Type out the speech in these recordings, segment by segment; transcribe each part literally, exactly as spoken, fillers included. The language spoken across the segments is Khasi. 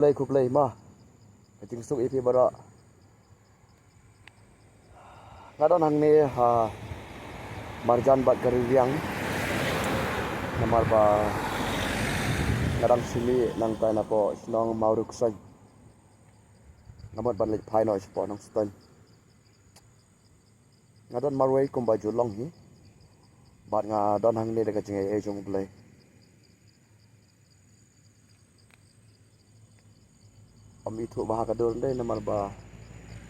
Khublei, khublei ma. Ka jingsuk ïa phi baroh. Nga don hangne ha marjan bad ka riang. Namar ba nga dang shu mih nangtai napoh shnong Mawryngkneng. Nga mut ban leit phai noh shapoh Nongstoiñ. Nga don marwei kumba ju long hi. Bad nga don hangne da ka jingaiei jong U Blei. Ym ithuh bha ka dur dei namar ba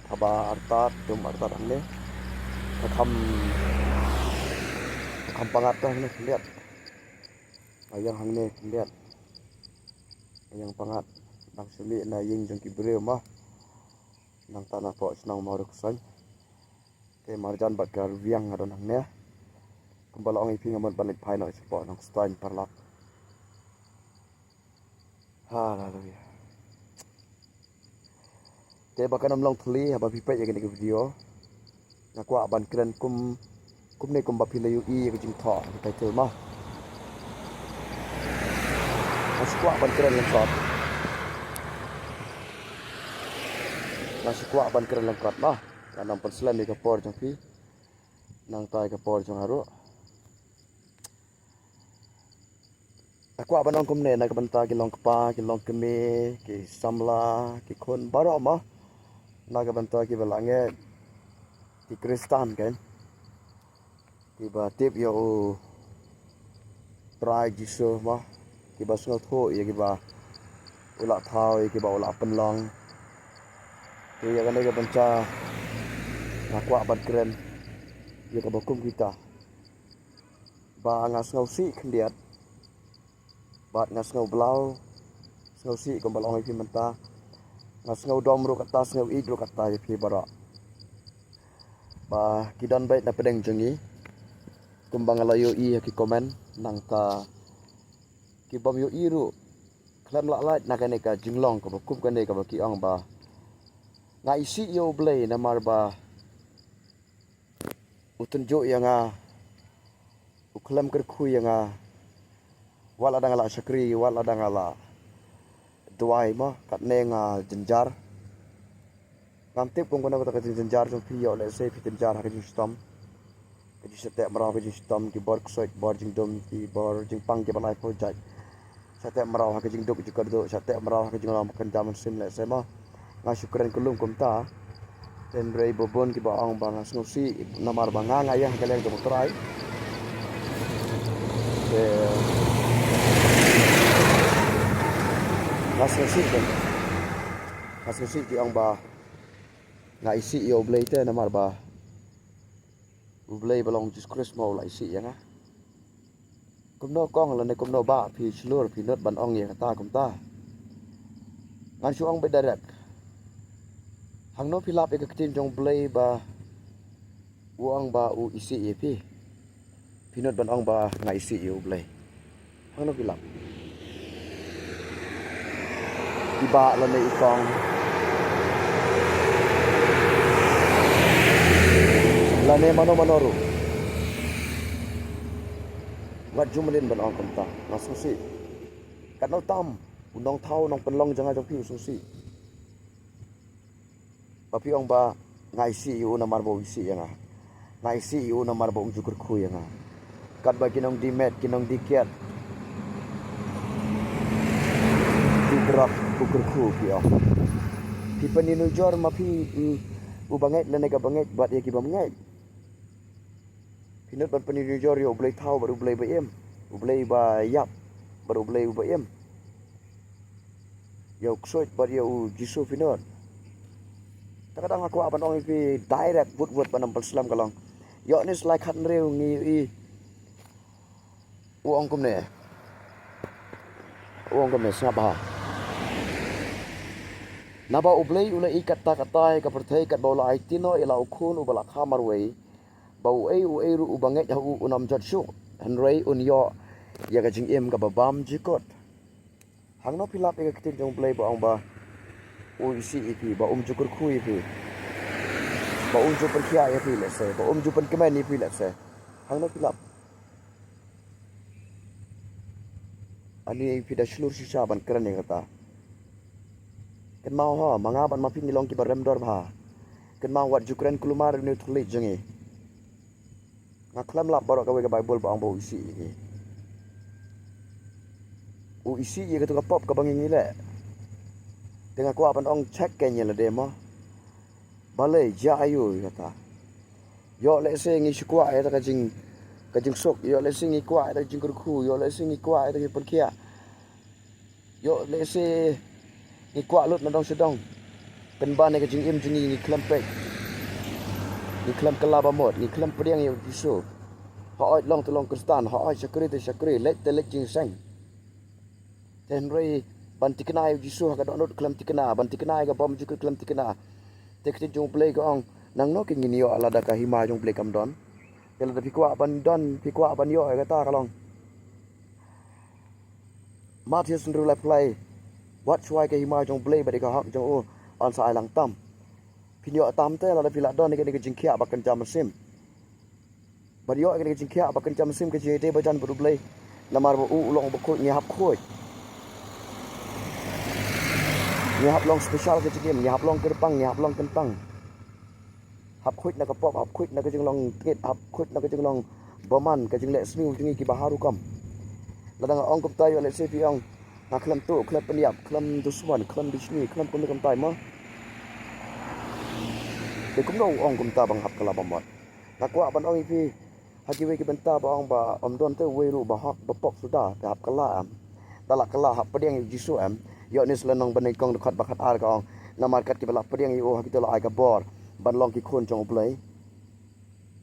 kaba artat, dum artat hangne. Ka kham, ka kham pangat ta hangne khyndiat. Ka ïeng hangne khyndiat. Ka ïeng pangat. Dang shu mih na ïing jong ki briew ma. Nangta napoh shnong Mawryngkneng. Te marjan bad ka riang nga don hangne. Kumba la ong ïa phi nga mut ban leit phai noh shapoh Nongstoiñ paralok. Haleluia. Te ba kan ym long thylli haba phi peit ïa kane ka video. Nga kwah ban kren kum, kumne kumba phi la ïohi ïa ka jingthoh ha ka title ma. Nga shu kwah ban kren lyngkot. Nga shu kwah ban kren lyngkot ma. Ngan ym pynslem ïa ka por jong phi. Nangta ïa ka por jong nga ruh. Nga kwah ban ong kumne na ka bynta ki long kpa, ki long kmie, ki samla, ki khun baroh ma. Na ka bynta kiba la ngeit, ki Khristan kan. Kiba tip ïa U Trai Jisu ma. Kiba sngewthuh ïa kiba u la thaw, ïa kiba u la pynlong. Te ïa kane ka bynta nga kwah ban kren ïa kaba kum kita. Ba nga sngewsih khyndiat. Bad nga sngew blau, sngewsih kumba la ong ïa phi mynta. Nga sngew dom ruh kata, sngew ïeit ruh kata ïa phi baroh. Ba ki don beit na pdeng jong ngi. Kumba nga la ïohi ha ki comment nangta ki bym ïohi ruh. Khlem lah lait na kane ka jinglong kaba kum kane kaba ki ong ba nga isih ïa U Blei namar ba u tynjuh ïa nga, u khlem kyrkhu ïa nga. Wat la dang la shakri, wat la dang la duwai ma, katne nga jynjar. Ngam tip kum kano kata ka jingjynjar jong phi ïoh lehse phi jynjar ha ka jingshitom. Ka jingshah teh mraw, ka jingshitom, ki bor ksuid, bor jingdum, ki bor jingpang kiba lai phew jait. Shah teh mraw ha ka jingduk jingkyrduh, shah teh mraw ha ka jinglong kynja mynsiem lehse ma. Nga shu kren kyllum kumta. Hynrei ba bun kiba ong ba nga sngewsih namar ba nga nga ïeng ha ka liang jong U Trai. Te nga sngewsih te. Nga sngewsih ki ong ba nga isih ïa U Blei te namar ba U Blei ba long Jisu Khrist mo u la isih ïa nga. Kumno kong lane kumno bah phi shlur phi nud ban ong ïa kata kumta. Ngan shu ong beit direct. Hangno phi lap ïa ka ktien jong U Blei ba u ong ba u isih ïa phi. Phi nud ban ong ba nga isih ïa U Blei. Hangno phi lap? I bah lane i kong lane mano mano ruh. Wat ju mlien ban ong kumta, nga sngewsih. Katno tam u nongthaw nongpynlong jong nga jong phi u sngewsih. Ba phi ong ba nga isih ïa u namar ba u isih ïa nga. Nga isih ïa u namar ba um ju kyrkhu ïa nga. Katba ki nongdie met, ki nongdie kiad, ki drok u kyrkhu phi ong. Phi pynïanujor ma phi, mm, u bangeit lane ka bangeit bad ïa ki bym ngeit. Phi nud ban pynïanujor ïa U Blei thaw bad U Blei ba im, U Blei ba ïap bad U Blei uba im. Ïa u ksuid bad ïa u Jisu phi nud. Ta ka dang nga kwah ban ong ïa phi direct wut wut ban ym pynslem ka long. Ïoh ne slai khat hynriew ngi ïohi. U ong kumne. U ong kumne sngap bha. Naba U Blei u la ïeit katta katta ïa ka pyrthei katba u la aiti noh ïa la u khun uba la kha marwei. Ba uei uei ruh uba ngeit ha u un ym jot shuh. Hynrei un ïoh ïa ka jingim kaba bymjukut. Hangno phi lap ïa ka ktien jong U Blei ba ong ba u isih ïa phi, ba um ju kyrkhu ïa phi, ba um ju pynkhiah ïa phi lehse, ba um ju pynkmen ïa phi lehse? Hangno phi lap? Ani phi da shlur shisha ban kren ïa kata. Kynmaw ho, ma nga bad ma phi ngi long kiba rem dor bha. Kynmaw wat ju kren kulmar ïa une u thylliej jong ngi. Nga khlem lap baroh kawei ka Baibl ba ong ba u isih ïa ngi. U isih ïa katu ka pop kaba ngi ngi leh. Te nga kwah ban ong check kein ïa lade mo. Balei, jia aiu ïa kata. Ïoh lehse ngi shu kwah ïa kata ka jing, ka jingsuk. Ïoh lehse ngi kwah ïa kata ka jingkyrkhu. Ïoh lehse ngi kwah ïa kata ka jingpynkhiah. Ïoh lehse ngi kwah lut na dong sha dong. Pynban ïa ka jingim jong ngi ngi khlem peit. Ngi khlem kylla ba mut, ngi khlem pdiang ïa u Jisu. Hooid long te long Khristan, hooid shakri te shakri, leit te leit jingïaseng. Te hynrei ban thikna ïa u Jisu ha ka dohnud khlem thikna, ban thikna ïa ka bymjukut khlem thikna. Te ka ktien jong U Blei ka ong, nangno kein ngin ïoh lada ka hima jong U Blei kam don. Te lada phi kwah ban don, phi kwah ban ïoh ïa kata ka long. Mathaios hynriew laiphew lai. Wat shuwa ïa ka hima jong U Blei bad ïa ka hok jong u, yn sa ai lang tam. Phin ïoh tam te lada phi la don ïa kane ka jingkhiah ba kynja mynsiem. Ban ïoh ïa kane ka jingkhiah ba kynja mynsiem ka jingïadei ba jan bad U Blei. Namar ba u u long uba khuid, ngi hap khuid. Ngi hap long special ka jingim, ngi hap long kyrpang, ngi hap long kyntang. Hap khuid na ka pop, hap khuid na ka jinglong tngit, hap khuid na ka jinglong bymman, ka jingleh sniew jong ngi kiba har rukom. Lada nga ong kumta ïoh lehse phi ong, nga khlem tuh, khlem pynïap, khlem dusmon, khlem bishni, khlem kumne kumtai mo. Te kumno u ong kumta ba nga hap kylla ba mut. Nga kwah ban ong ïa phi, ha kiwei ki bynta ba ong ba ym don te uwei ruh ba hok ba pop suda, te hap kylla em. Da la kylla hap pdiang ïa u Jisu em. Ïoh ne sla nong ba nyngkong dkhot ba khatar ka ong, namar kat kiba la pdiang ïa u ha kito la ai ka bor ban long ki khun jong U Blei.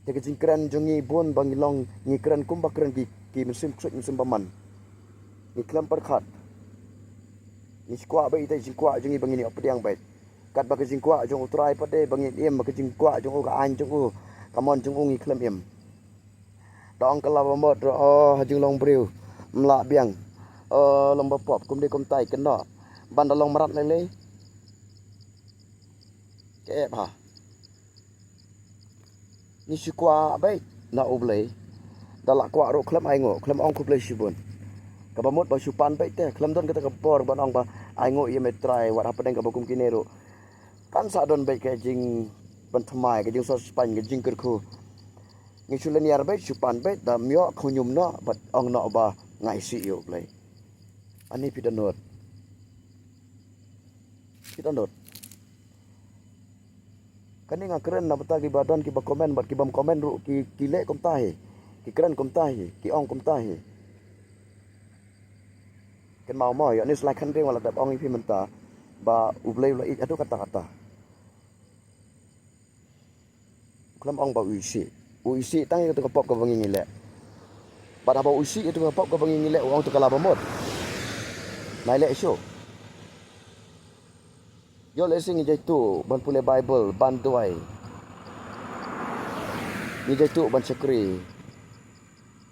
Te ka jingkren jong ngi bun ba ngi long ngi kren kumba kren ki, ki mynsiem ksuid mynsiem bymman. Ngi khlem pyrkhat. Ngi shu kwah beit ïa ka jingkwah jong ngi ba ngin ïoh pdiang beit. Katba ka jingkwah jong U Trai pat de ba ngin im, ka jingkwah jong u, ka aiñ jong u, ka mon jong u ngi khlem im. Da ong kylla ba mut ruh, oh, ha jinglong briew ym lah biang. Oh, long ba pop, kumdei kumtai, kynnoh. Ban da long mrad lei lei. Ka ep ha. Ngi shu kwah beit na U Blei. Da la kwah ruh khlem ainguh, khlem ong khublei shibun. Kaba mut ba shu pan beit te, khlem don kata ka bor ban ong ba ainguh ïa me Trai, wat hapdeng kaba kum kine ruh. Kan sa don beit ka jingpynthymmai, ka jingsospan, ka jingkyrkhu. Ngi shu lynñiar beit, shu pan beit, da ym ïoh khñium noh bad ong noh ba nga isih ïa U Blei. Ani phi dohnud. Phi dohnud. Kane nga kren na bynta kiba don kiba comment bad kibym comment ruh ki, ki leh kumta hi. Ki kren kumta hi, ki ong kumta hi. Kynmaw mo, ïoh ne sla khandeng wat la dep ong ïa phi mynta ba U Blei u la ïeit haduh katta katta. Khlem ong ba u isih. U isih tang ïa katu ka pop kaba ngi ngi leh. Bad haba u isih ïa katu ka pop kaba ngi ngi leh, u ong to kylla ba mut. Nai leh shuh. Ïoh lehse ngi jaituh ban pule Baibl, ban duwai. Ngi jaituh ban shakri.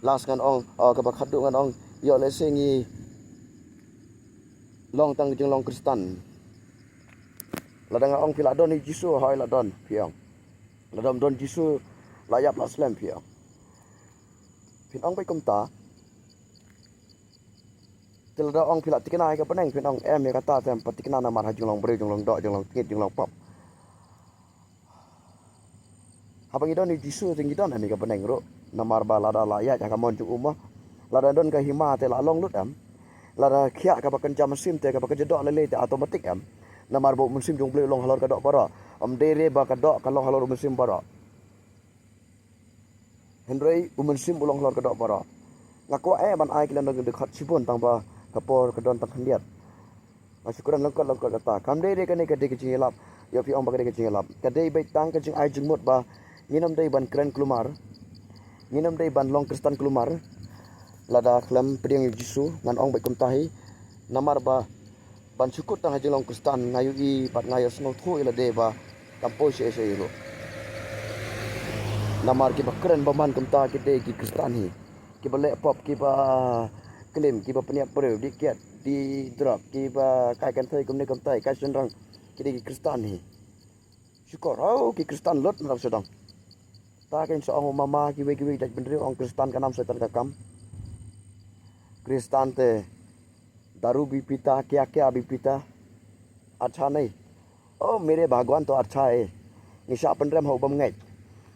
Last ngan ong, oh, kaba khatduh ngan ong, ïoh lehse ngi long tang ka jinglong Khristan. Lada nga ong phi la don ïa u Jisu, hooid la don, phi ong. Lada ym don Jisu, la ïap la slem, phi ong. Phin ong beit kumta. Te lada ong phi la thikna ïa ka bneng, phin ong em, ïa kata te ym pat thikna namar ha jinglong briew, jinglong doh, jinglong tngit, jinglong pop. Haba ngi don ïa u Jisu te ngi don em ïa ka bneng ruh. Namar ba lada la ïaid ha ka mon jong u mo. Lada don ka hima te la long lut em. Lada khiah kaba kynja mynsiem te kaba kynja doh lei lei te automatic em. Namar ba u Mynsiem jong U Blei u long halor ka doh baroh. Ym dei re ba ka doh ka long halor u mynsiem baroh. Hynrei u Mynsiem u long halor ka doh baroh. Nga kwah eh ban ai ki lyndon ki dkhot shibun tang ba ka por ka don tang khyndiat. Nga shu kren lyngkot lyngkot kata. Kam dei re kane ka dei ka jingïalap. Ïoh phi ong ba ka dei ka jingïalap. Ka dei beit tang ka jingai jingmut ba ngin ym dei ban kren kulmar. Ngin ym dei ban long Khristan kulmar. Lada khlem pdiang ïa u Jisu ngan ong beit kumta hi. Namar ba ban shu kut tang ha jinglong Khristan nga ïohi bad nga ïohsngew thuh ïa lade ba kam poi shaei shaei ruh. Namar kiba kren bymman kumta ki dei ki Khristan hi. Kiba leh pop, kiba klim, kiba pynïap briew, dih kiad, dih drug, kiba kai kynthei kumne kumtai, kai shynrang, ki dei ki Khristan hi. Shukor, hau ki Khristan lut na dong sha dong. Ta kein sa ong u mama kiwei kiwei jaitbynriew ong Khristan ka nam Soitan ka kam. Khristan te daru bi pita, kya kya bi pita. Acha nei. Oh, mere Bhagwan to acha e. Ngi shah pynrem ha u bym ngeit.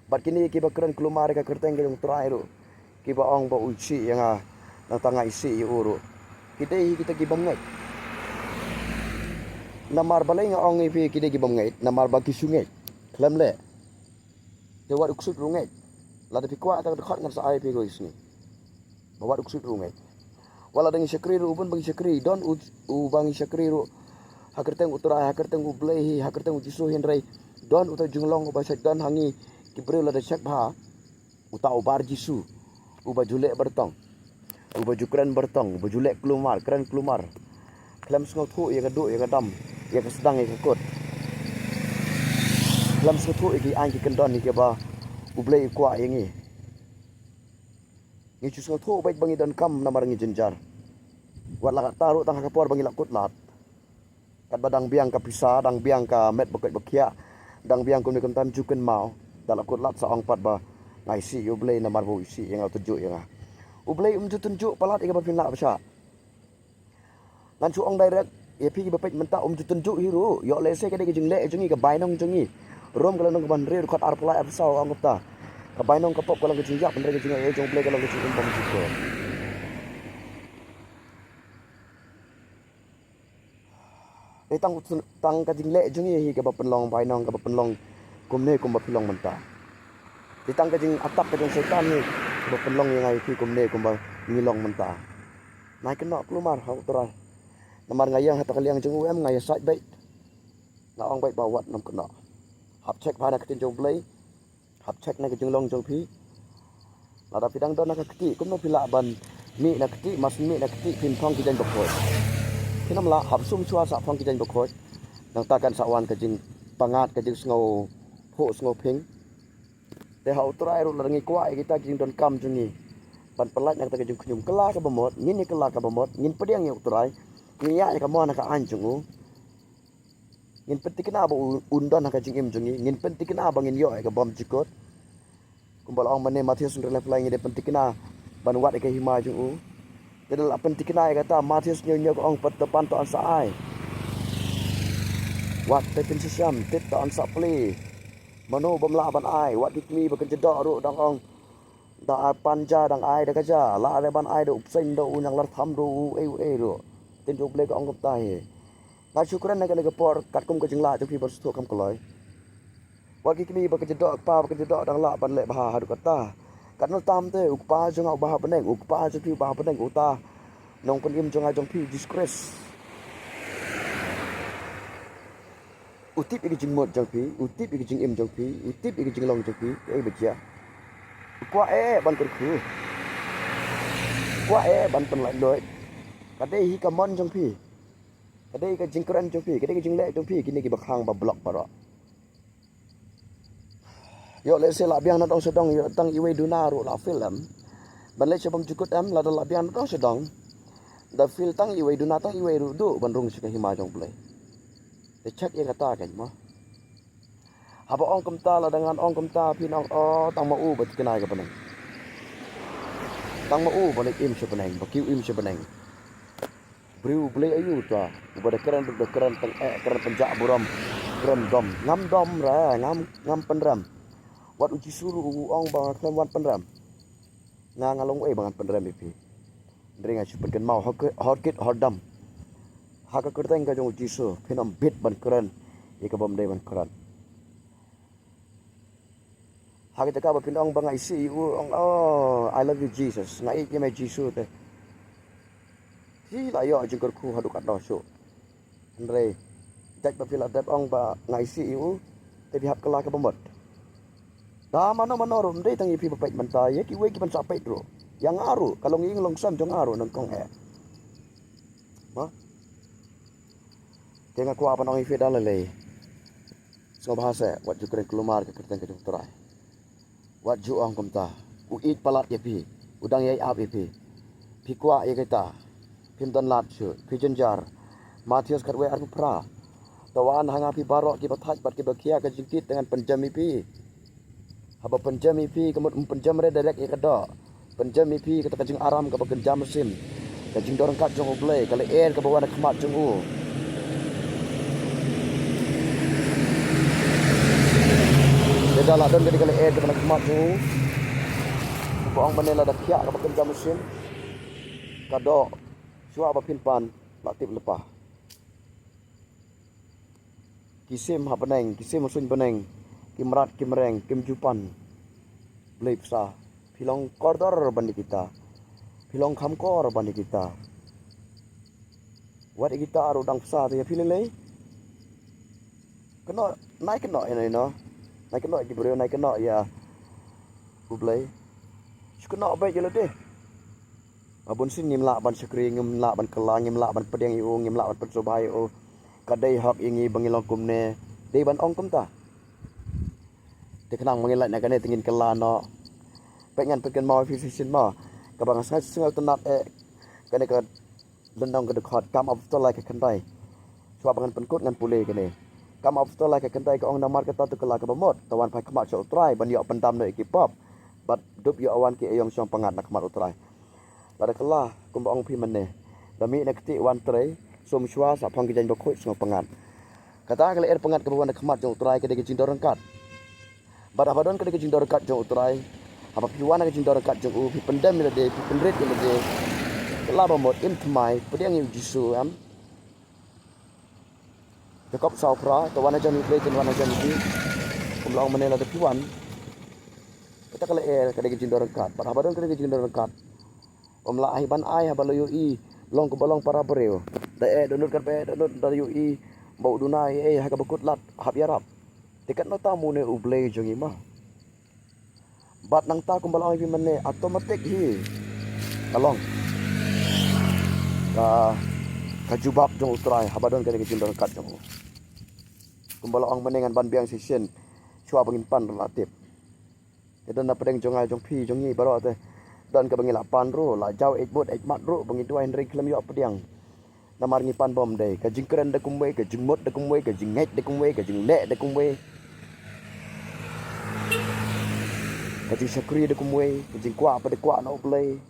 Bad kine kiba kren kulmar ïa ka kyrteng ka jong u Trai ruh, kiba ong ba u isih ïa nga nangta nga isih ïa u ruh, ki dei hi kita ki bym ngeit. Namar balei nga ong ïa phi ki dei ki bym ngeit? Namar ba ki shu ngeit khlem leh. Te wat u ksuid ruh ngeit. Lada phi kwah ta ka dkhot ngan sa ai phi ko isngi. Ba wat u ksuid ruh ngeit. Wat lada ngi shakri ruh, u bun ba ngi shakri, don u, u ba ngi shakri ruh ha kyrteng u Trai, ha kyrteng u Blei hi, ha kyrteng u Jisu, hynrei don uta u jinglong uba shait don ha ngi ki briew lada check bha. Uta u Bar Jisu, uba ju leh byrtong, uba ju kren byrtong, uba ju leh kulmar, kren kulmar. Khlem sngewthuh ïa ka duh ïa ka dam, ïa ka sdang ïa ka kut. Khlem sngewthuh ïa ki aiñ ki kyndon ïa kiba U Blei u kwah ïa ngi. Ngi shu sngewthuh beit ba ngi donkam namar ngi jynjar. Wat la katta ruh tang ha ka por ba ngi la kut lad. Katba dang biang ka pisa, dang biang ka met ba koit ba khiah, dang biang kumne kumta ym ju kynmaw. Da la kut lad sa ong pat ba nga isih ïa U Blei namar ba u isih ïa nga, u tynjuh ïa nga. U Blei um ju tynjuh palat ïa kaba phin lah ba shah. Ngan shu ong direct ïa phi kiba peit mynta, um ju tynjuh hi ruh. Ïoh lehse ka dei ka jingleh jong ngi, ka bainong jong ngi. Rom ka lynnong kaba hynriew dkhot arphew lai arphew saw ong kumta. Ka bainong ka pop ka long ka jingïap, hynrei ka jingaiei jong U Blei ka long ka jingim bymjukut. Dei tang, tang ka jingleh jong ngi hi kaba pynlong bainong, kaba pynlong kumne kumba phi long mynta. Dei tang ka jingatap ka jong Soitan hi kaba pynlong ïa nga ïa phi kumne kumba ngi long mynta. Nai kynnoh kulmar ha U Trai. Namar nga ïeng ha ta ka liang jong u em, nga ïasaid beit. Nga ong beit ba wat nym kynnoh. Hap check bha na ka ktien jong U Blei. Hap check na ka jinglong jong phi. Lada phi dang don na ka kti, kumno phi lah ban mih na kti, mas mih na kti phin phong ki jaiñ bakhuid? Phin ym lah, hap sum shuwa sa phong ki jaiñ bakhuid. Nangta kan sa wan ka jingpyngngad, ka jingsngewthuh sngewphieng. Te ha U Trai ruh lada ngi kwah ïa kita ki jingdonkam jong ngi ban pyllait na kata ka jingkhñium, kylla kaba mut, ngin ïa kylla kaba mut, ngin pdiang ïa U Trai, ngin ïaid ïa ka mon ha ka aiñ jong u. Ngin pynthikna ba u, un don ha ka jingim jong ngi, ngin pynthikna ba ngin ïoh ïa ka bymjukut. Kumba la ong mane Mathaios hynriew laiphew lai, ngi dei pynthikna ban wad ïa ka hima jong u. Te da la pynthikna ïa kata, Mathaios hynñiew hynñiew ka ong, peit, to pan to yn sa ai. Wad te kin shishem, tied to yn sa plie. Mano bym lah ban ai? Wat ki kmie ba kynja doh ruh dang ong, da ai pan ja, dang ai da ka ja, lah re ban ai da u bseiñ, da u ñianglartham, da u ei u ei ruh. Ktien jong U Blei ka ong kumta hi. Nga shu kren ha kane ka por katkum ka jinglah jong phi ban sngewthuh kham kloi. Wat ki kmie ba kynja doh, kpa ba kynja doh dang lah ban leh bha haduh katta. Katno tam te u Kpa jong nga uba ha bneng, u Kpa jong phi uba ha bneng, uta Nongpynim jong nga jong phi, u Jisu Khrist. U tip ïa ka jingmut jong phi, u tip ïa ka jingim jong phi, u tip ïa ka jinglong jong phi, kaei ba jia. U kwah eh ban kyrkhu. U kwah eh ban pynlait luid. Ka dei hi ka mon jong phi. Ka dei ka jingkren jong phi, ka dei ka jingleh jong phi, kine kiba khang ba block baroh. Ïoh lehse la biang na dong sha dong, ïoh tang iwei duna ruh la fail em. Ban leit sha bymjukut em, lada la biang na dong sha dong. Da fail tang iwei duna, tang iwei ruh duh ban rung sha ka hima jong U Blei. Te check ïa kata kein mo. Haba ong kumta, lada ngan ong kumta, phin ong, oh, tang ma u ba thikna ïa ka bneng. Tang ma u ba leit im sha bneng, ba kiew im sha bneng. Briew U Blei aïu uta uba da kren, da kren tang eh, kren pynjah burom, kren dom. Ngam dom re, ngam, ngam pynrem. Wat u Jisu ruh u ong ba nga khlem wan pynrem. Nga, nga long uei ba ngan pynrem ïa phi? Hynrei nga shu pynkynmaw, hor kit, hor kit, hor dom. Ha ka kyrteng ka jong u Jisu, phin ym bit ban kren ïa ka bym dei ban kren. Ha ka jaka ba phin ong ba nga isih ïa u, ong, oh, I love you Jesus, nga ïeit ïa me Jisu te. Phi la ïoh jingkyrkhu haduh katno shuh. Hynrei jait ba phi la dep ong ba nga isih ïa u, te phi hap kylla kaba mut. Da mano mano ruh, ym dei tang ïa phi ba peit mynta, ïa kiwei ki ban sa peit ruh. Ïa nga ruh, ka long ïing long sem jong nga ruh nyngkong eh. Mo? Te nga kwah ban ong ïa phi da lei lei. Sngewbha seh, wat ju kren kulmar ka kyrteng ka jong U Trai. Wat ju ong kumta. U ïeit palat ïa phi. U dang ïai ap ïa phi. Phi kwah ïa kita. Phim don lad shuh. Phi jynjar. Mathaios khatwei arphew phra. To wan ha nga phi baroh kiba thait bad kiba khia ka jingkit, te ngan pynjem ïa phi. Haba pynjem ïa phi, ka mut ym pynjem re direct ïa ka doh. Pynjem ïa phi kata ka jingaram kaba kynja mynsiem. Ka jingdon ryngkat jong U Blei, ka lyer kaba wan na khmat jong u. Ka la don ka dei ka lyer kaba na khmat jong u. Ba ong mynne lada khiah kaba kynja mynsiem, ka doh shuwa ba phin pan, la tip lypa. Ki sim ha bneng, ki sim ha suiñ bneng, ki mrad ki mreng, kim ju pan. Blei pisa, phi long kordor ban ïa kita, phi long kham kor ban ïa kita. Wat ïa kita ruh dang pisa te ïa phi lei lei. Kynnoh, nai kynnoh ïa no ïa no. Nai kynnoh ïa ki briew, nai kynnoh ïa U Blei. Shu kynnoh beit ïa lade. Ba bun sien ngim lah ban shakri, ngim lah ban kylla, ngim lah ban pdiang ïa u, ngim lah ban pynsngewbha ïa u. Ka dei hok ïa ngi ba ngi long kumne. Dei ban ong kumta. Te khnang ba ngin lait na kane te ngin kylla noh. Peit ngan pynkynmaw ïa phi shisien mo. Kaba nga sngew sngewtynnat eh. Kane ka lynnong ka dkhot Kam Apostol lai ka khyndai. Shuwa ba ngan pynkut ngan pule kane. Kam Apostol lai ka khyndai ka ong namar kata to kylla kaba mut. To wan phai khmat sha U Trai ban ïoh pyndam noh ïa ki pop. Bad dup ïoh wan ki aiong shong pyngngad na khmat U Trai. Lada kylla kumba ong phi mynne. Da mih na kti wan trei, sum shuwa sa phong ki jaiñ bakhuid sngew pyngngad. Kata ka lyer pyngngad kaba wan na khmat jong U Trai ka dei ka jingdon ryngkat. Bad haba don ka dei ka jingdon ryngkat jong U Trai, haba phi wan na ka jingdon ryngkat jong u, phi pyndem ïa lade, phi pynrit ïa lade. Kylla ba mut, im thymmai, pdiang ïa U Jisu em. Jakob saw phra, to wan hajan ïa U Blei, to wan hajan ïa U Blei. Kumba ong mynne lada phi wan. Kata ka lyer ka dei ka jingdon ryngkat. Bad haba don ka dei ka jingdon ryngkat, ym lah hi ban ai haba la ïohi long kumba long para briew. Da eh dohnud katba eh dohnud, da ïohi ba u duna ei ei ha kaba kut lad hap ïarap. Te katno tam une U Blei jong ngi ma. Bad nangta kumba la ong ïa phi mynne, automatic hi ka long ka, ka jubab jong U Trai haba don kane ka jingdon ryngkat jong u. Kumba la ong mynne ngan ban biang shisien, shuwa ba ngin pan la tip. Te don na pdeng jong nga jong phi jong ngi baroh te. Don kaba ngi la pan ruh, la jaw eit bud eit mat ruh ba ngi duwai hynrei khlem ïoh pdiang. Namar ngi pan bym dei, ka jingkren da kumwei, ka jingmut da kumwei, ka jingngeit da kumwei, ka jingleh da kumwei. Ka jingshakri da kumwei, ka jingkwah pat da kwah na U Blei.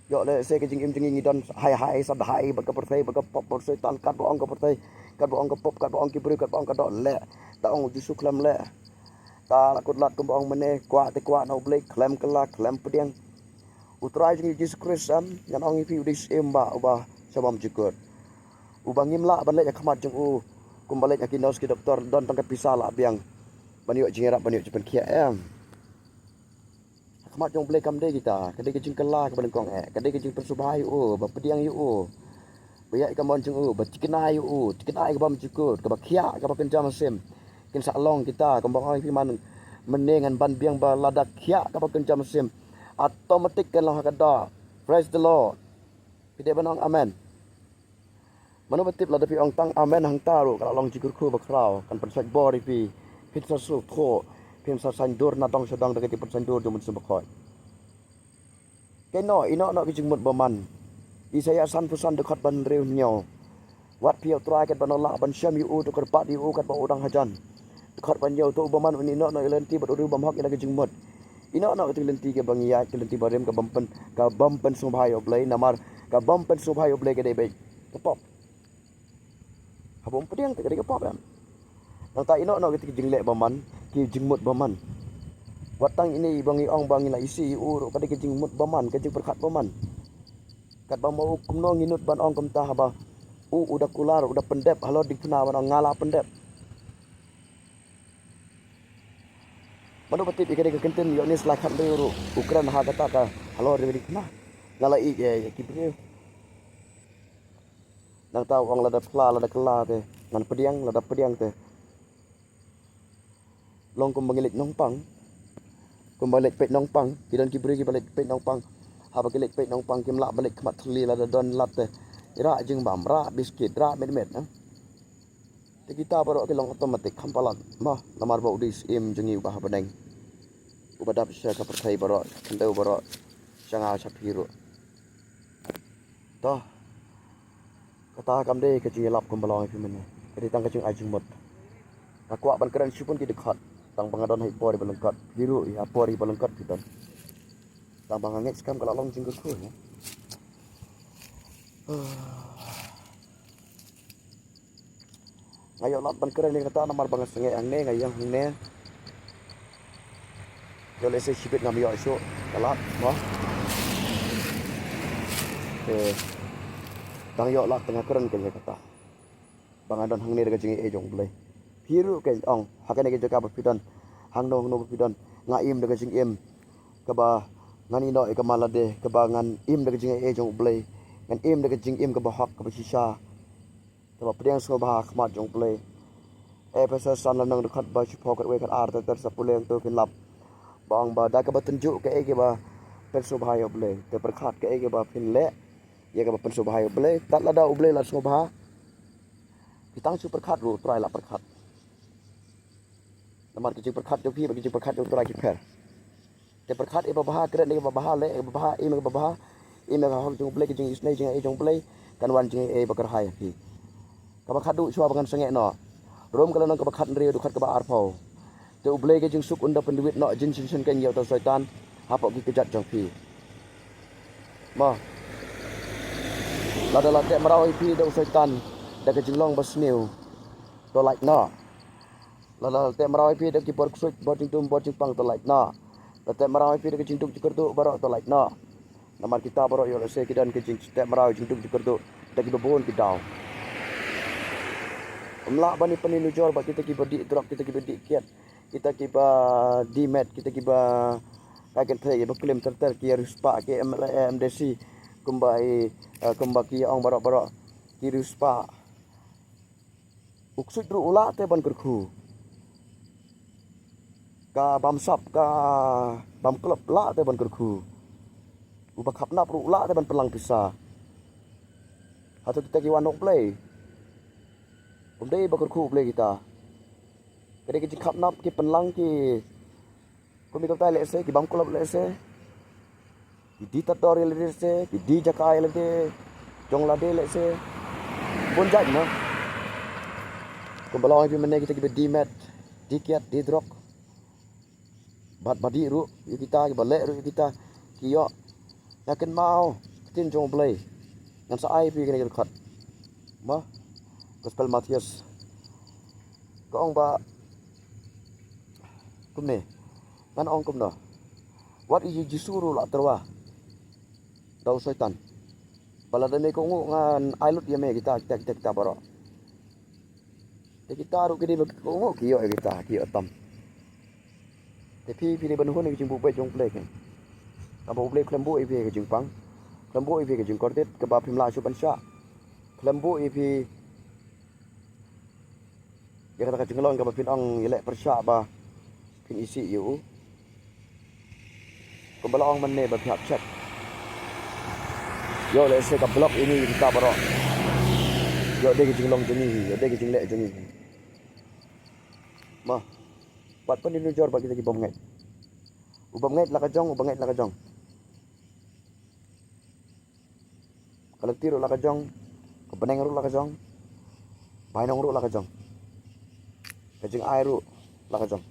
Ïoh lehse ka jingim jong ngi ngi don hai hai sa dahai bad ka pyrthei bad ka pop bad Soitan, katba ong ka pyrthei, katba ong ka pop, katba ong ki briew, katba ong ka doh leh. Ta ong U Jisu khlem leh. Ta la kut lad kumba ong mynne, kwah te kwah na U Blei, khlem kylla, khlem pdiang. U Trai jong ngi Jisu Khrist em, ngan ong ïa phi u dei syiem ba uba sha bymjukut. Uba ngim lah ban leit ha khmat jong u kumba leit ha ki nurse ki doktor, don tang ka pisa la biang ban ïoh jingïarap, ban ïoh jingpynkhiah em. Ha khmat jong U Blei kam dei kita, ka dei ka jingkylla kaba nyngkong eh, ka dei ka jingpynsngewbha ïa u, ba pdiang ïa u, ba ïaid ka mon jong u, ba thikna ïa u, thikna ïa ka bymjukut, kaba khiah, kaba kynja mynsiem. Kin sa long kita, kumba ong ïa phi mynne ngan ban biang ba lada khiah kaba kynja mynsiem, automatic kan long ha ka doh. Praise the Lord. Phi dei ban ong amen. Mano ba tip lada phi ong tang amen hangta ruh ka la long jingkyrkhu ba khraw, kan pynsait bor ïa phi, phin sa sngewthuh, phin sa saiñdur na dong sha dong da ka jingpynsaiñdur jong U Mynsiem Bakhuid. Kynnoh, ïehnoh noh ki jingmut bymman. Isaïah sanphew san dkhot ba hynriew hynñiew. Wat phi ïa U Trai katba u lah ban shem ïa u, to kyrpad ïa u katba u dang hajan. Dkhot ba hynñiew, to u bymman un ïehnoh noh ïa lynti bad u riew bymhok ïa la ka jingmut. Ïehnoh noh ïa ka lynti kaba ngi ïaid, ka lynti barim, ka bym pyn, ka bym pynsngewbha ïa U Blei, namar ka bym pynsngewbha ïa U Blei ka dei beit ka pop. Haba ym pdiang te ka dei ka pop em. Nangta ïehnoh noh kita ki jingleh bymman, ki jingmut bymman. Wat tang ine i ba ngi ong ba ngi la isih ïa u ruh ka dei ka jingmut bymman, ka jingpyrkhat bymman. Katba ma u kumno ngi nud ban ong kumta haba u, u da kular, u da pyndep halor diengphna ban ong nga la pyndep. Mano ba tip ïa ka dei ka kyntien ïa une u slai khathynriew ruh u kren ha kata ka halor diengphna. Nga la ïeit ïa ki briew. Nangta u ong lada phla lada kylla te ngan pdiang, lada pdiang te long kumba ngi leit nongpang. Kumba leit peit nongpang, ki don ki briew kiba leit peit nongpang. Haba ki leit peit nongpang kim lah ban leit khmat thylli lada don lad te. Rah jingbam, rah biskit, rah metmet, eh. Te kita baroh ki long automatic kham palat. Mo, namar ba u dei Syiem jong ngi uba ha bneng, uba dap sha ka pyrthei baroh, khyndew baroh, sha nga sha phi ruh. To. Kata kam dei ka jingïalap kumba la ong ïa phi mynne. Ka dei tang ka jingai jingmut. Nga kwah ban kren shibun ki dkhot, tang ba nga don ha i por iba lyngkot. Phi ruh ha i por iba lyngkot phi don. Tang ba nga ngeit skhem ka la long jingkyrkhu, eh. Nga ïoh lad ban kren ïa kata namar ba nga sngewthuh hangne, nga ïeng hangne. Ïoh lehse shibit ngam ïoh shuh ka lad mo. Te dang ïoh lad te nga kren kein ïa kata. Ba ngan don hangne da ka jingaiei jong U Blei. Phi ruh kein ong ha kane ka jaka ba phi don, hangno hangno ba phi don, nga im da ka jingim kaba ngan ïehnoh ïa ka man lade, kaba ngan im da ka jingaiei jong U Blei, ngan im da ka jingim kaba hok kaba shisha, kaba pdiang sngewbha ha khmat jong U Blei. Ephesos san lynnong dkhot ba shiphew, khatwei, khatar, ter ter sa pule, hangto phin lap ba ong ba da kaba tynjuh kaei kaba pynsngewbha ïa U Blei, te pyrkhat kaei kaba phin leh ïa kaba pynsngewbha ïa U Blei. Tad lada U Blei la sngewbha, phi tang shu pyrkhat ruh U Trai la pyrkhat. Namar ki jingpyrkhat jong phi bad ki jingpyrkhat jong U Trai ki pher. Te pyrkhat ïa ba bha, kren ïa ba bha, leh ïa ba bha, im ïa ba bha, im ïa ka hok jong U Blei, ki jingisynei jingaiei jong U Blei, kan wan jingaiei ba kyrhai ha phi. Kaba khatduh shuwa ba ngan sangeh noh. Rom ka lynnong kaba khathynriew dkhot kaba arphew. Te U Blei ka jingsuk un da pynduwit noh jin shisien kein ïa uta u Soitan hapoh ki kjat jong phi. Mo. Lada la teh mraw ïa phi da u Soitan da ka jinglong basniew, to lait noh. Lada la teh mraw ïa phi da ki bor ksuid, bor jingtum, bor jingpang, to lait noh. La teh mraw ïa phi da ka jingduk jingkyrduh baroh, to lait noh. Namar kita baroh ïoh lehse ki don ka jingteh mraw, jingduk jingkyrduh da kiba bun ki daw. Ym lah ban ïa pynnujor bad kita kiba dih drok, kita kiba dih kiad, kita kiba dih met, kita kiba kai kynthei, kiba klim ter ter, ki riewspah, ki M L A, M D C, kumba i, eh, kumba ki ong baroh baroh, ki riewspah. U ksuid ruh u lah te ban kyrkhu. Ka bamsap, ka bamklop lah te ban kyrkhu. Uba khapnap ruh u lah te ban pynlang pisa. Hato kita ki wan na U Blei? Ym dei ba kyrkhu U Blei kita. Ka dei ki jingkhapnap, ki pynlang, ki Kum ïa ka bynta lehse ki bamklop lehse, ki die tad dor ïa lade lehse, ki die jaka ïa lade jong lade lehse. Bun jait mo. Kumba la ong ïa phi mynne kita kiba die met, die kiad, die drok. Bad ba dih ruh ïa kita, kiba leh ruh ïa kita, ki ïoh. Ïa kynmaw ktien jong U Blei. Ngan sa ai ïa phi kane ka dkhot. Mo. Gospel Mathaios. Ka ong ba kumne. Ngan ong kumno. Wat ïa u Jisu ruh la tyrwa da u Soitan. Ba lada me kohnguh ngan ai lut ïa me kita, kita, kita, kita baroh. Te kita ruh ki dei ba kohnguh ki ïoh ïa kita, ki ïoh tam. Te phi, phi dei ban hun ïa ka jingbuh beit jong U Blei kein. Kaba U Blei u khlem buh ïa phi ïa ka jingpang. Khlem buh ïa phi ïa ka jingkordit, kaba phim lah shuh ban shah. Khlem buh ïa phi ïa kata ka jinglong kaba phin ong ïaleh pyrshah ba phin isih ïa u. Kumba la ong mynne ba phi hap check. Ïoh lehse ka block ïa ngi ïa kita baroh. Ïoh dei ka jinglong jong ngi hi, ïoh dei ka jingleh jong ngi hi. Mo. Wat pynnujor bad kita ki bym ngeit. U bym ngeit la ka jong, u bym ngeit la ka jong. Ka lynti ruh la ka jong, ka bneng ruh la ka jong, bainong ruh la ka jong, ka jingai ruh la ka jong,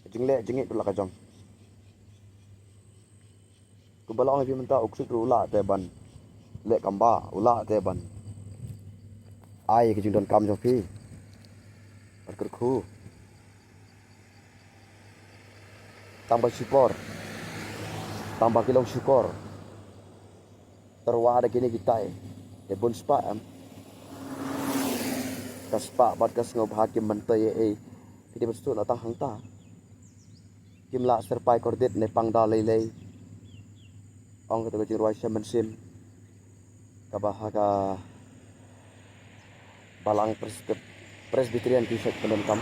ka jingleh jingngeit ruh la ka jong. Kumba la ong ïa phi mynta, u ksuid ruh u lah te ban leh kam ba, u lah te ban ai ka jingdonkam jong phi ban kyrkhu. Tang ba shipor, tang ba ki long shukor. Tyrwa da kine kitai. Te bun spah em. Ka spah bad ka sngewbha kim myntoi ei ei. Ki dei ban sngewthuh na tang hangta. Kim lah syrpai kordit ne pang da lei lei. Ong kata ka jingrwai shem mynsiem. Kaba ha ka balang Presbyt-, Presbyterian ki shet pyndonkam.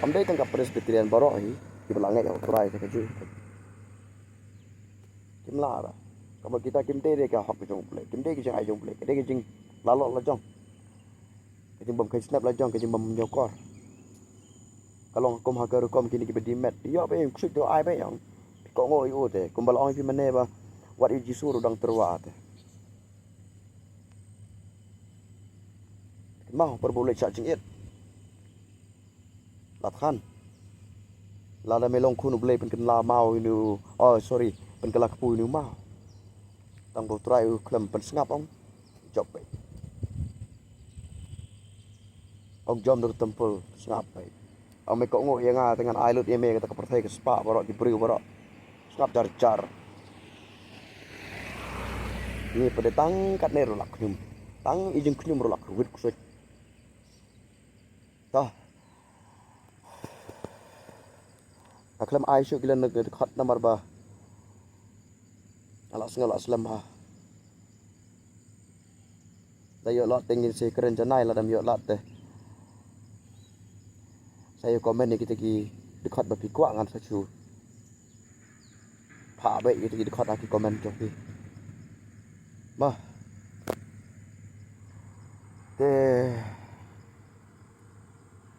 Kam dei tang ka Presbyterian baroh hi, ki ba la ngeit ha U Trai te ka ju. Kim lah ba. Kaba kita kim dei dei ka hok ka jong U Blei, kim dei ka jingai jong U Blei, ka dei ka jinglalok la jong. Ka jingbym kheiñ snep la jong, ka jingbym ñiewkor. Ka long kum ha ka rukom kine kiba die met. Ïoh ba ïa u ksuid te u ai ba ïa u. Kohnguh ïa u te. Kumba la ong ïa phi mynne ba wat ïa u Jisu ruh dang tyrwa te. Kynmaw, por ba u leit shah jingit. Lad khan. Lada me long khun U Blei pynkylla maw ïa u. Oh, sorry. Pynkylla kpu ïa u maw. Tang ba U Trai u khlem pynsngap ong. Jop beit. Ong jom dur templ sngap beit. Ong me kohnguh ïa nga te ngan ai lut ïa me kata ka pyrthei ka spah baroh ki briew baroh. Sngap jar jar. Ngi pat de tang katne ruh la khñium. Tang i jingkhñium ruh la kyrwit ksuid. Ta. Nga khlem ai shuh ki lynti dkhot namar ba nga la sngew la slem ha. Da ïoh lad te ngin sa kren janai, lada ym ïoh lad te sa ïa comment ïa kita ki dkhot ba phi kwah ngan sa shu phah beit ïa kita ki dkhot ha ki comment jong phi. Mo. Te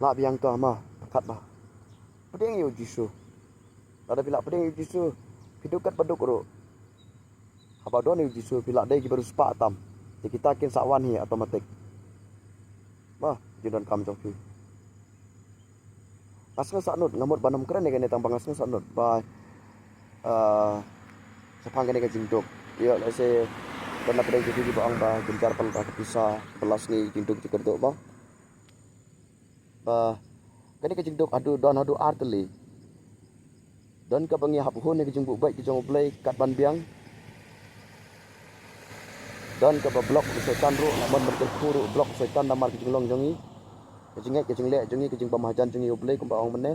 lah biang to mo, pyrkhat mo. Pdiang ïa u Jisu. Lada phi lah pdiang ïa u Jisu, phi duk katba duk ruh. Haba don ïa u Jisu phi lah dei kiba riewspah tam. Te kita kin sa wan hi automatic. Mo, jingdonkam jong phi. Nga sngew sahnut, nga mut ban ym kren ïa kane tang ba nga sngew sahnut ba, ah, shaphang kane ka jingduk. Ïoh lehse ban la pdiang jong phi kiba ong ba kin jar palat ka pisa, ba la sngew jingduk jingkyrduh ba. Ba kane ka jingduk haduh don haduh ar tylli. Don kaba ngi hap hun ïa ka jingbuh beit ka jong U Blei kat ban biang. Don kaba block u Soitan ruh, namar ban kyrkhu ruh block u Soitan namar ka jinglong jong ngi. Ka jingngeit ka jingleh jong ngi, ka jingbym hajan jong ngi U Blei kumba ong mynne.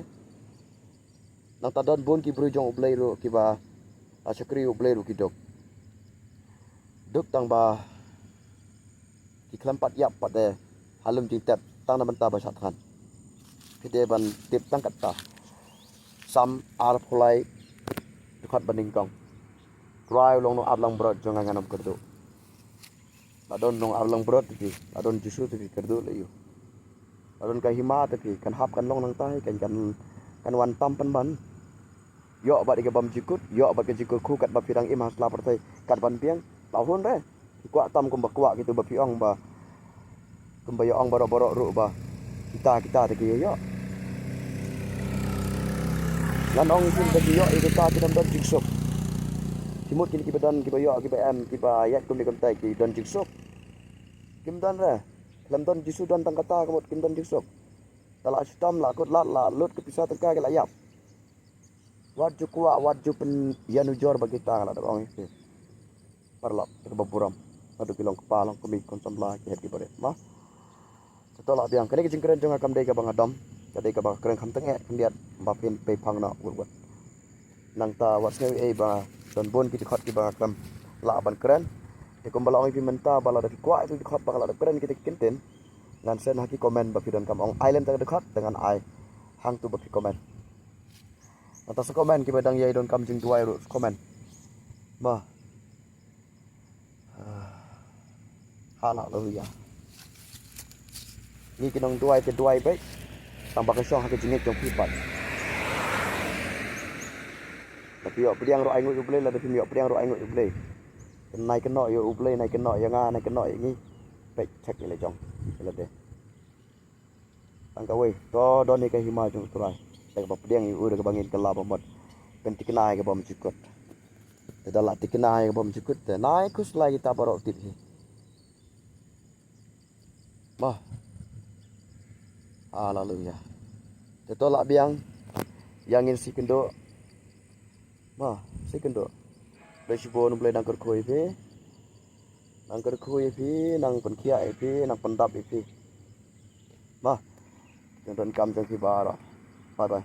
Nangta don bun ki briew jong U Blei ruh kiba la shakri U Blei ruh ki duk. Duk tang ba ki khlem pat ïap pat de ha lum jingtep tang na bynta ba shah thngan. Phi dei ban tip tang katta. Salm arphew lai dkhot ba nyngkong. Trai u long nongaplangbrot jong nga, ngan ym kyrduh. La don nongaplangbrot te phi, la don Jisu te phi kyrduh leh ïa u. La don ka hima te phi, kan hap kan long nangta hi, kan, kan, kan wan tam pynban. Ïoh bad ïa ka bymjukut, ïoh bad ka jingkyrkhu katba phi dang im ha sla pyrthei, kat ban biang, la hun re. Phi kwah tam kumba kwah kito ba phi ong ba, kumba ïa ong baroh baroh ruh ba kita, kita te ki ïoh. Ngan ong kin ba ki ïoh ïa kita ki dang don jingsuk. Ki mut kin kiba don, kiba ïoh, kiba em, kiba ïaid kumne kumtai ki don jingsuk. Kim don re. Khlem don Jisu don tang kata ka mut kim don jingsuk. Ta la shitom la kut lad la lut ka pisa tyngka ki la ïap. Wat ju kwah, wat ju pynïanujor ba kita, nga la dep ong ïa phi. Paralok, te kaba burom. Haduh ki long kpa, long kmie, khun samla, ki hep ki barit. Mo. Te to lah biang. Kane ka jingkren jong nga kam dei kaba nga dom. Ka dei kaba kren kham tyngeh khyndiat ba phin pei phang noh wut wut. Nangta wat sngew ei ba don bun ki dkhot kiba nga khlem lah ban kren. Te kumba la ong ïa phi mynta ba lada phi kwah ïa ki dkhot ba nga lah ban kren kita ki kyntien, ngan send ha ki comment ba phi donkam ong ai lem ta ka dkhot te ngan ai hangtu ba phi comment. Nangta sa comment kiba dang ïai donkam jingduwai ruh sa comment. Mo. Haleluya. Ngi ki nongduwai te duwai beit tang ba ka shong ha ka jingngeit jong phi pat. Lada phi ïoh pdiang ruh ai nguh ïa U Blei, lada phim ïoh pdiang ruh ai nguh ïa U Blei. Nai kynnoh ïa U Blei, nai kynnoh ïa nga, nai kynnoh ïa ngi. Peit, check ïa la jong ïa lade. Tang kawei, to don hi ka hima jong U Trai. Te kaba pdiang ïa u da kaba ngin kylla ba mut pynthikna ïa ka bymjukut. Te da la thikna ïa ka bymjukut te nai khuslai kita baroh tip hi. Mo. Haleluya. Te to lah biang. Ïa ngin sa ïakynduh. Mo, sa ïakynduh. Blei shibun, Blei nang kyrkhu ïa phi. Nang kyrkhu ïa phi, nang pynkhiah ïa phi, nang pyndap ïa phi. Mo. Jingdonkam jong phi baroh. Bye bye.